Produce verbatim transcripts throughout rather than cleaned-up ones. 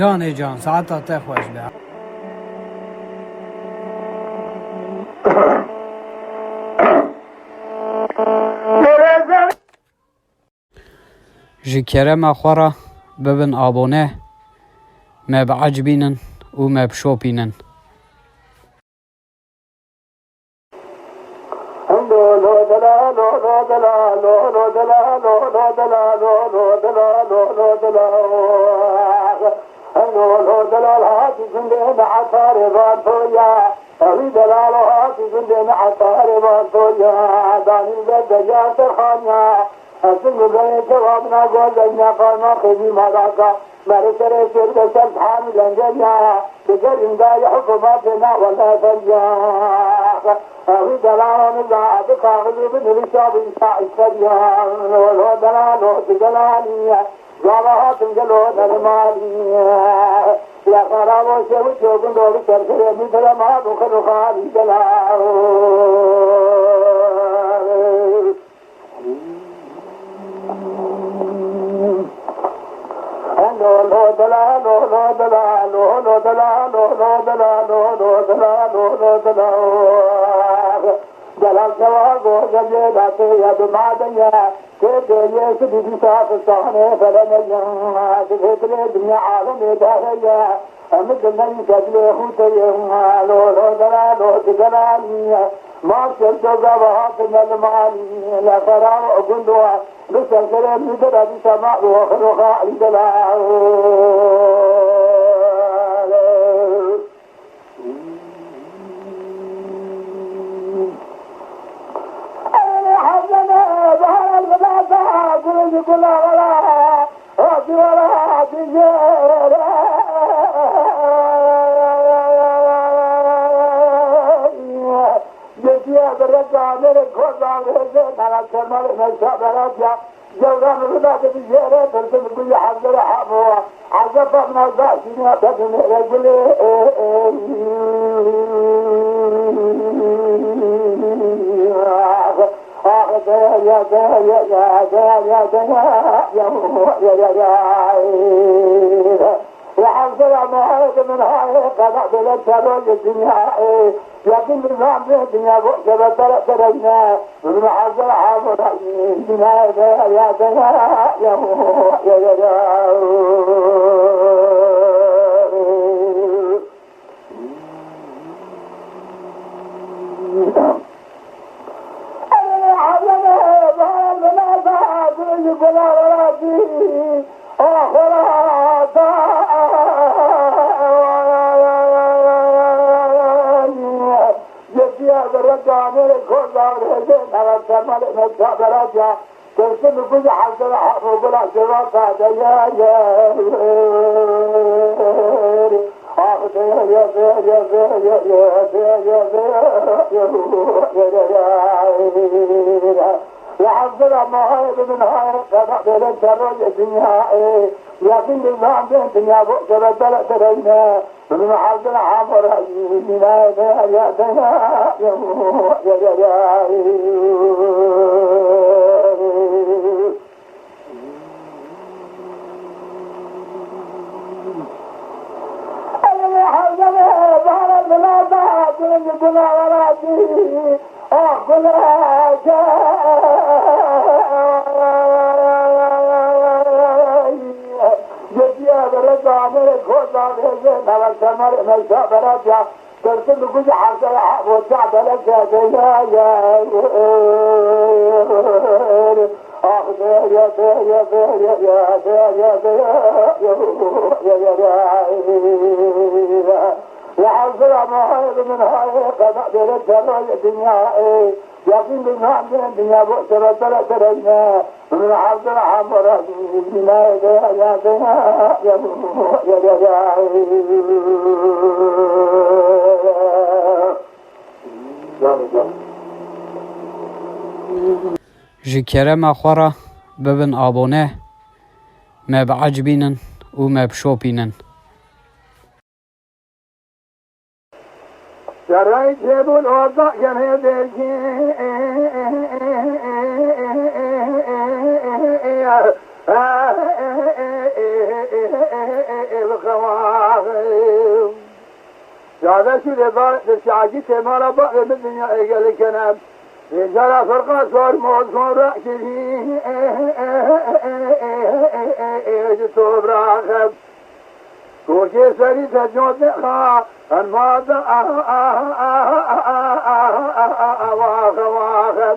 Canê can, saeta te xweş be. Ji kerema xwe re bibin abone, me biecibînin û me bişopînin. Lo delalo, lo delalo, lo delalo, lo delalo, lo delalo. Lo, lo delal hatî gundê me etarê van toya. Ewî delalo hatî gundê me etarê van toya. Danî ve deya serxanya. Esin gundê cevabına gol degna kalma xêdî maraka. Merê serê şêr de ser hanî lengeriya. Digerin dayê hikûmetê na wele feriya. Ewî delalo niza bi kaxizî bi nivîsa bi îsa îsteriya. Lo, lo delalo, tu delalî. Gava hatin gelo nermalî. Ya xerabo şewi çogun dolu serfere mi tere ma bu xelu xali delal. Lo, lo, delalo, lo, delalo, lo, delalo, lo, delalo, lo, delalo, lo, delalo. Delal sewa goze cêdate ya bi madeye. Tê bêyê sibî dîsa fistanê felemeye. Dibê dilê dinya alemê daheye. Em dileyî sedlê xûteye. Lo, lo, delalo, tu delalî. Ma şevdo gava hatine li malî. Le feraro gundo. Bi serserê min dira dîsa ma û xiro xalî delal. Cewran rida de bijêre, birdim ku ji hezara hemo. Hezara min ez daşîne bedinê re gulê. Ax, deya, deya, deya, deya, deya, deya, ya, ya, ya, ya. Ya hezara mahayê min hayê qeda bêle terorê dinya. Yakın bir zaman dinya bu sebepler tereyne. Durum hazır hamur. Dinya ya, ya, deya, ya, ya, ya, ya. Yetiya derece amere koza reze nara temale meksa derece. Teslim kuzu hazır hafı bula şirata de ya ya. Ah de ya ya ya. Ya hazır ama hayır min hayır kadar böyle terör dünya. Yakın bir zaman dünya bu sebepler tereyne. Min hezara hamur mina ya ya ya ya ya ya. Elini hezara bahara mina da gülün gülü aracı. Ah gülü. Gediya bere damere koza bere nava temar meysa beraja. Dersin bu gücü hazara bu çabele ya ya. Ah ya ya ya ya ya ya ya ya ya ya ya ya. Ya hazara mahal min hayır kadar bere terör dünya. Yakın bir dünya bu sebepler tereyne. Ji kerema xwe re bibin abone, me biecibînin û me bişopînin. Şerayî çêbûn orda gene dergî. Şade şûrê bar de şagî têmara bavê min dinya êgeli kene. Vêjara ferqa sor mozon rakirî. Ji to biraxeb. Koşê serî te cotê xa, en ma da, ah, ah, ah, ah, ah, ah, ah, ah, ah, ah, ah, ah, ah, ah.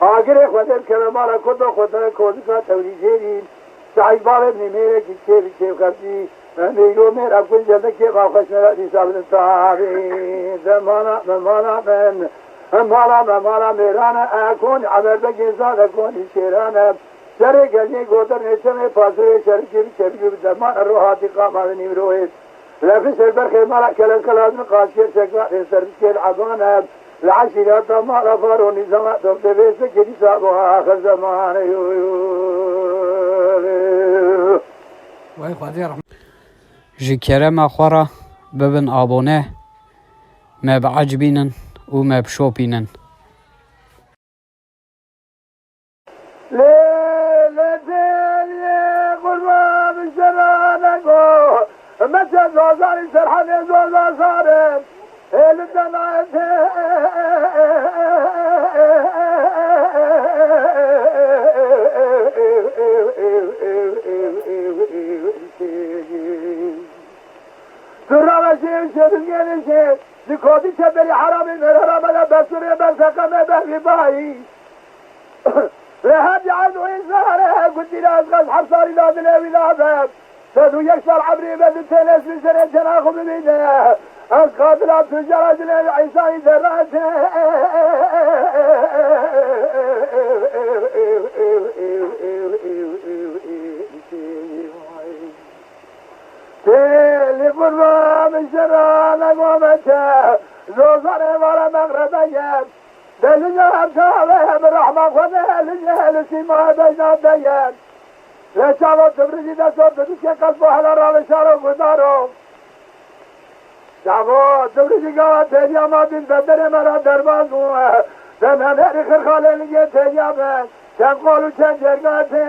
Agirê Xwedê bi keve mala Kurdo Xwedê kozika tewlî jêrî. Saîd bavê min mêrekî çê bi çê xercî. Meyro mêra kunce de kêfa xweş me dîsa bidin tabi. Zemana me mala min. Mala me mala mêrane. E konî emerdekê zade konî şêrane. Serê geliyê gotir nêçemê pasirê şerikê bi çerikê bi derman rohatî qama nîmroyê. Lefî ser berxê mala keleskeladin qaşiyê sekra ê serbiskê li ebane. Li eşîreta mala faro nîzama dordevê sekê dîsa bu axir zemane. Vay Xwedê rehmet. Ji kerema xwe re bibin abone, me biecibînin û me bişopînin. Lê, lê, lê, qurban şerane go, meçe zozarî serhadê zozazarê. Ê, li dena te, tu rava şê, şê, şê, Ji kodî çeperî heramê mêrera me de besurê ber seqemê ber rîbayî. Rehet ya ew însanê gundî re ez xez heft salî la dilê wî nabe. Sed û yek sal emrî me di tênes bi serê cena xwe bibîne. Ez qatila tujara dilê wî însanî derrete. Têlî qurba min şera negomete, zozanê vara meqrebe ye. Delî ne hemşare bi rehma xwe de, li ne li sîma bejna de ye. Lê çawa Tibrizî de sor dibike qelb û hela ravêşaro gudaro. Çavo, tu bijî gava têriya ma bîn, te derê me ra derbaz bû. Te nenerî xirxalê li yê têriya be. Çend qol û çend cerga tê.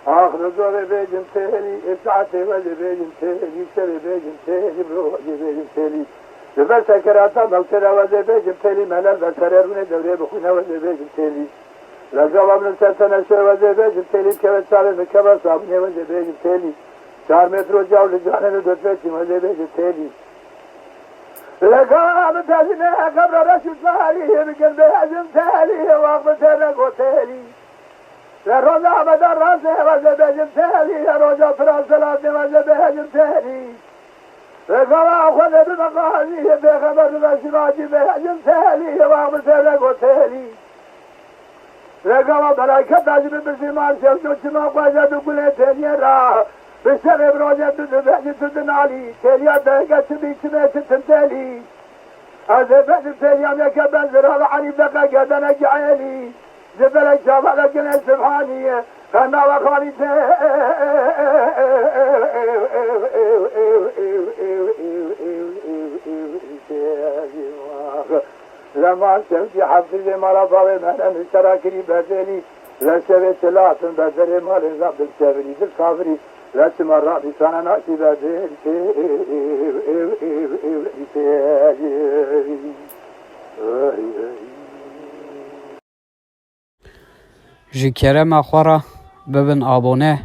Ax, bi zorê bêjim têlî, ê saetê wezê bêjim têlî, şevê bêjim têlî, bi rojê bêjim têlî. Li ber sekerata mewtê de wezê bêjim têlî, melel ber serê rûnê dewrê bixwîne wezê bêjim têlî. Lezgava min ser tene şoy wezê bêjim têlî, keve çavê min keva sabûnê wezê bêjim têlî. Çar metro caw li canê min dotfeçîn wezê bêjim têlî. Lezgava min tezîne qebra reş û salî bikin bêjim têlî, waq bi têre go têlî. Li roja Hemeda rastê wezê bêjim têlî, li roja Piraselatê wezê bêjim têlî. Pêxember Xwedê bibe qazî, pêxember bibe şiracî, bêjim têlî, hewa bi têle go têlî. Rêgava melaiket dajî bi birsî mar şevco çima xweze bi gulê têliyê ra. Bi şevê bi rojê tu dibêjî tu dinalî. Têliya deheke çi bî çimê çi tim têlî. Ez ê bêjim têliya neke ben zirava erî deqe gedene gielî. Ji belek çava de gine Sibhanî ye, qe nava xanî te. Lema şevkî hefsî lê mala bavê me ne niştera kirî berdêlî. Le şevê çilatin berderê malê zaf dil çevirî, dil kavirî. Le çima rabî sana nakî berdêlî. Ji kerema xwe re bibin abone,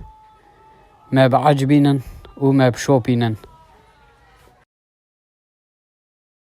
me biecibînin û me bişopînin.